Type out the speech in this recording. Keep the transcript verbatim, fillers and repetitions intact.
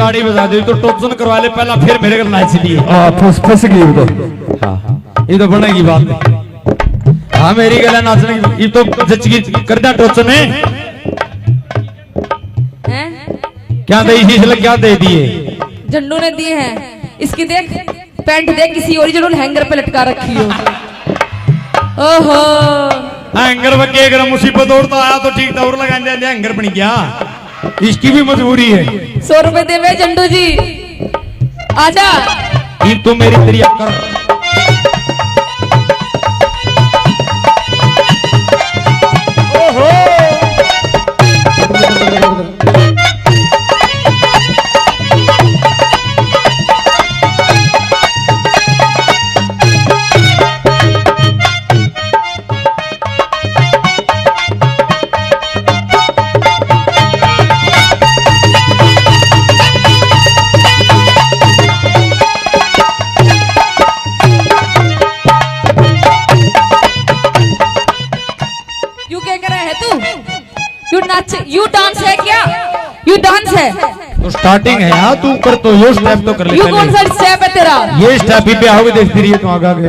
ताड़ी बजा दे, तो टोचन करवा ले पहला, फिर मेरे घर नाच लिए। हाँ, फंस, फंस गई वो तो। हाँ, ये तो बनेगी बात। हाँ, मेरी गला नाचने की, ये तो जच की कर दिया टोचन ने। हैं? क्या दे, इसी से क्या दे दिए? झंडू ने दिए हैं। इसकी देख, पैंट देख, किसी ओरिजिनल हैंगर पे लटका रखी हो। ओहो। हैंगर पे के कर, मुसीबत और तो आया तो ठीक था, और लगा दे, हैंगर बन गया। इसकी भी मजबूरी है। सौ रुपए देवे झंडू जी, आजा। ये तो मेरी तेरी अक्कर। ओहो। यू क्या कर रहा है तू? यू नाच, यू डांस है क्या? यू डांस है? तो स्टार्टिंग है यार, तू ऊपर तो यो स्टेप तो कर ले यू पहले। कौन सा स्टेप है तेरा? ये स्टेप ही पे आओगे, देखती रही है तू आगे आगे।